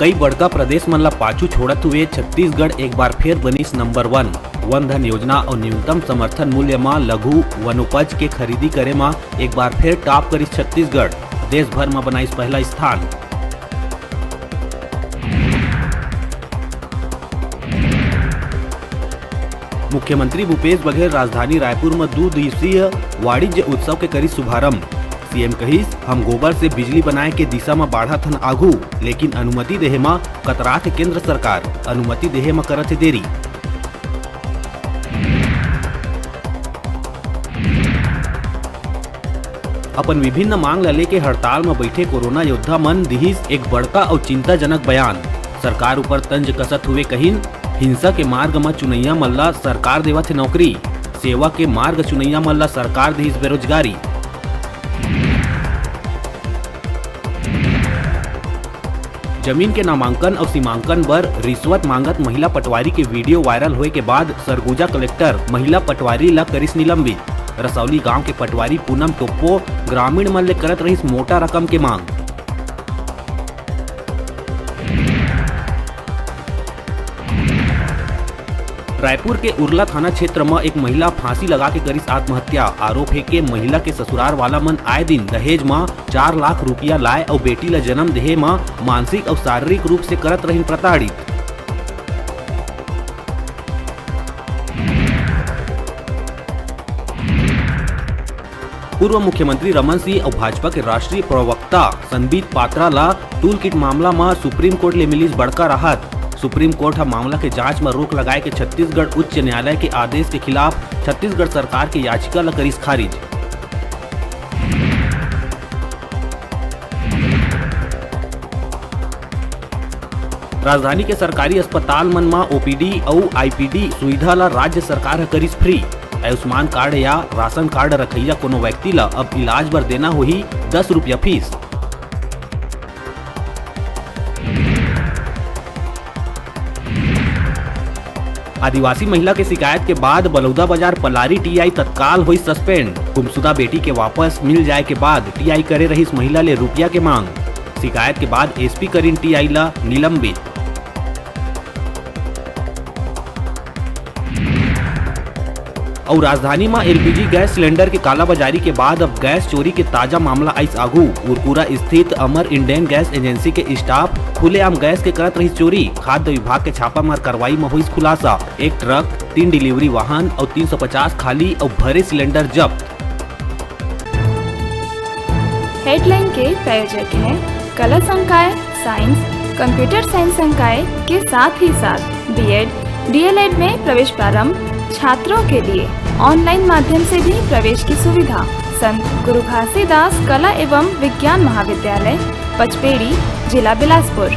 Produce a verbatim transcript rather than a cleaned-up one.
कई बड़का प्रदेश मन ला पाछू छोड़त हुए छत्तीसगढ़ एक बार फेर बनिस नंबर वन। वन धन योजना अउ न्यूनतम समर्थन मूल्य म लघु वनोपज के खरीदी करे म एक बार फेर टॉप करिस छत्तीसगढ़, देश भर म बनाइस पहला स्थान। मुख्यमंत्री भूपेश बघेल राजधानी रायपुर म दू दिवसीय वाणिज्य उत्सव के करिस शुभारंभ। सीएम कहिस, हम गोबर से बिजली बनाए के दिशा म बाढ़त हन आघू, लेकिन अनुमति देहे म कतरात हे केंद्र सरकार, अनुमति देहे म करत हे देरी। अपन विभिन्न मांग ला लेके हड़ताल म बैठे कोरोना योद्धा मन दिहिस एक बड़का अउ चिंताजनक बयान। सरकार ऊपर तंज कसत हुए कहिन, हिंसा के मार्ग म चुनैया मन ला सरकार देवत हे नौकरी, सेवा के मार्ग चुनैया मन ला सरकार दिहिस बेरोजगारी। जमीन के नामांकन अउ सीमांकन बर रिश्वत मांगत महिला पटवारी के वीडियो वायरल होए के बाद सरगुजा कलेक्टर महिला पटवारी ला करिस निलंबित। रसौली गांव के पटवारी पूनम टोप्पो ग्रामीण मन ले करत रहिस मोटा रकम के मांग। रायपुर के उरला थाना क्षेत्र म एक महिला फांसी लगा के करिस आत्महत्या। आरोप हे के महिला के ससुरार वाला मन आए दिन दहेज म चार लाख रुपया लाए अउ बेटी ल जन्म देहे म मानसिक अउ शारीरिक रूप से करत रहिन प्रताड़ित। पूर्व मुख्यमंत्री रमन सिंह अउ भाजपा के राष्ट्रीय प्रवक्ता संबित पात्रा ला टूल किट मामला म सुप्रीम कोर्ट ले मिलिस बड़का राहत। सुप्रीम कोर्ट ह मामला के जांच म रोक लगाए के छत्तीसगढ़ उच्च न्यायालय के आदेश के खिलाफ छत्तीसगढ़ सरकार के याचिका ला करिस खारिज। राजधानी के सरकारी अस्पताल मन म ओपीडी अउ आईपीडी सुविधा ल राज्य सरकार ह करिस फ्री। आयुष्मान कार्ड या राशन कार्ड रखइया कोनो व्यक्ति ल अब इलाज बर देना होही दस रुपया फीस। आदिवासी महिला के शिकायत के बाद बलौदाबाजार पलारी टीआई तत्काल होइस सस्पेंड। गुमशुदा बेटी के वापस मिल जाए के बाद टीआई करे रहिस महिला ले रुपया के मांग। शिकायत के बाद एसपी करिन टीआई ला निलंबित। अउ राजधानी म एलपीजी गैस सिलेंडर के कालाबाजारी के बाद अब गैस चोरी के ताजा मामला आइस आघू। उरकुरा स्थित अमर इंडियन गैस एजेंसी के स्टाफ खुलेआम गैस के करत रहिस चोरी। खाद्य विभाग के छापामार कार्रवाई म होइस खुलासा। एक ट्रक, तीन डिलीवरी वाहन अउ तीन सौ पचास खाली अउ भरे सिलेंडर जब्त। हेडलाइन के प्रायोजक हैं कला संकाय, साइंस, कंप्यूटर साइंस संकाय के साथ ही साथ बीएड, डीएलएड में प्रवेश प्रारंभ, छात्रों के लिए ऑनलाइन माध्यम से भी प्रवेश की सुविधा। संत गुरु घासीदास कला एवं विज्ञान महाविद्यालय, पचपेड़ी, जिला बिलासपुर।